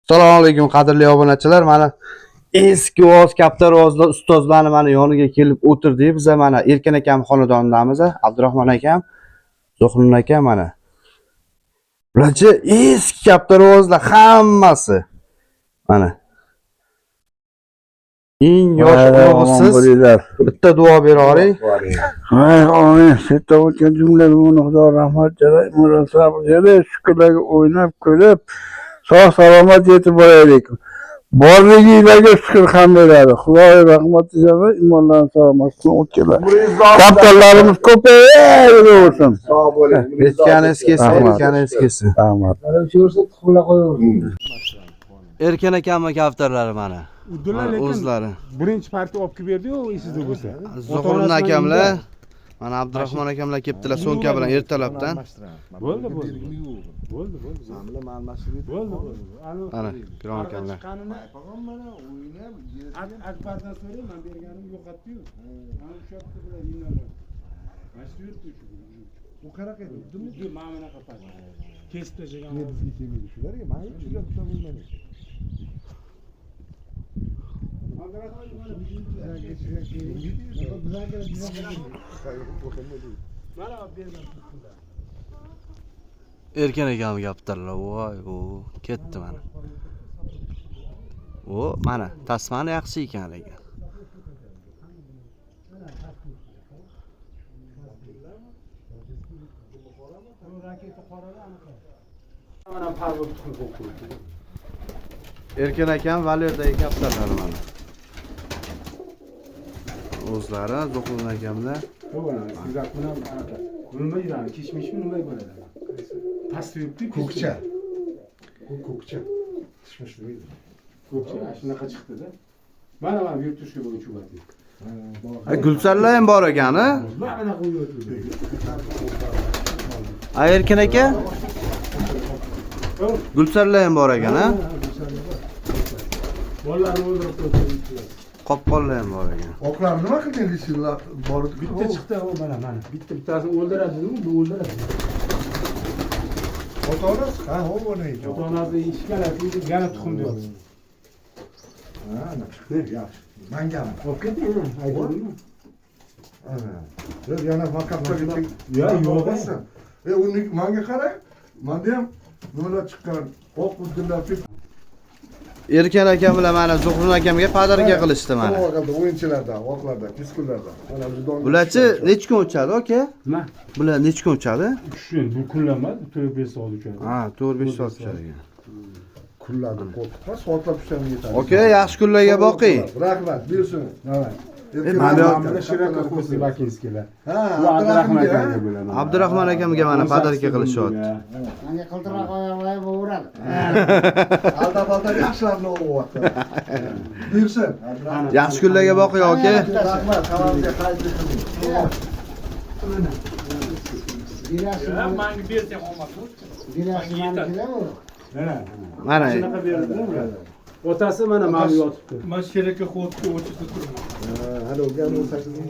Assalomu alaykum, qadrli obunachilar. Mana eski ovoz, kaptar ovozlar ustozlarni mana yoniga kelib o'tirdik. Biza mana Erkin akam xonadonidamiz. Abdurahmon akam, Zuhriddin akam mana. Bularchi eski kaptar ovozlar hammasi. Mana. Eng yosh ulug'isiz. Bitta duo bera oling. Ay, amin. Setta o'tgan jumlaga uni Xudo rahmat jalay, shukurlarga o'ynab kulib, sog' salomat yetib boraylik. Borliginglarga shukur ham beradi. Xudoy rahmati jalay, imonlarni salomat qilsin o'tganlar. Kaptarlarimiz ko'payaversin. Sog' bo'ling. Aytganingiz kelsin, Rahmat. aytganingiz kelsin. Rahmat. Erkin akamning kaftarlari mana. Uddalar Mana lekin o'zlari. Birinchi partiya olib kelib berdi-yu, esingizda bo'lsa. Zuhriddin akamlar, mana Abdurahmon akamlar kelibdilar so'nka bilan ertalabdan. Bo'ldi, bo'ldi. Bo'ldi, bo'ldi. Bo'ldi, bo'ldi. Ani Mana Ikrom akamlar. chiqqanini Akbardan so'rang, men berganim yo'qotdi-yu. Mana ushlabdi bular yindan. Mana shu yuribdi shu. U qanaqa edi? Yo'q, mana bunaqa past. Kesib tashlagan. Ne bizga kelmaydi shular, man hech shular tuta bilmayman. Mana bergan pullar. Erkin akam gapirdilar. Voy, o ketdi mana. O, mana tasmani yaxshi ekan lekin. Raketa qorada anaqa. Mana parvoz tuxum qo'yib qo'ydi. Erkin akam Valerdagi kaptarlar mana. O'zlari Zuhriddin akamlar. Yo'q, ana tuzak bilan anaqa. Nima deydi? Kishmishmi nima bo'ladi? Past yuribdi. Ko'kcha. Bu ko'kcha. Kishmish demaydi. Ko'kcha shunaqa chiqdi-da. Mana mana yurib turishga bo'lgan chubati. Gulsarlar ham bor ekan, a? Mana bunaqa uyatdi. A Erkin aka? Gulsarlar ham bor ekan, a? Bolalarni o'ldirib qo'ydi. Qopqonlar ham bor ekan. Oqlar nima qilding deysiz? Bor edi. Bitta chiqdi, u mana mana. Bitta bittasini o'ldiradi, bu o'ldiradi. Ota-onasi, ha, o o'ynaydi. Ota-onasi ishkalasi yana tuxum deyapti. Ha, ana chiqdi, yaxshi. Mangami? Olib keting, aytdimmi? Ana. Yo'q, yana maktabga Ya, yo'q. E, uni manga qarang. Menda ham nimalar chiqqan? Oq uddilar. Erkin akam bilan mana Zuhriddin akamga podarka qilishdi mana. O'yinchilardan, oqlardan, piskunlardan. Mana bu Bularchi necha kun uchadi, aka? Nima? Bular necha kun uchadi? 3 kun, bu kunlar emas, 4-5 soat uchadi. Ha, 4-5 soat uchar ekan. Kunlarni qo'rqitma, soatlab uchsam yetadi. Aka, yaxshi kunlarga boqing. Rahmat, buyursin. Давай. Mana Mana buni Shiraka qo'ysa Bakinskilar. Ha, Bu Abdurahmon Abdurahimga, akaga bo'ladi. Abdurahmon akamga mana podarka qilishyapti. Manga qildiroq oyoq bo'laveradi. Aldab aldab yaxshilarni o'g'yapti. Buyursin. Yaxshi kunlarga boqing, aka. Rahmat, hammamizga xayrli qiling. Birasi Manga bersang olmadi. birasi manikida u. Mana. Mana Shunaqa berdi ular. Otasi mana mana yotibdi. Man Sheraka xotga o'chirib turibman. Ha, hali o'rganib o'sasizmi?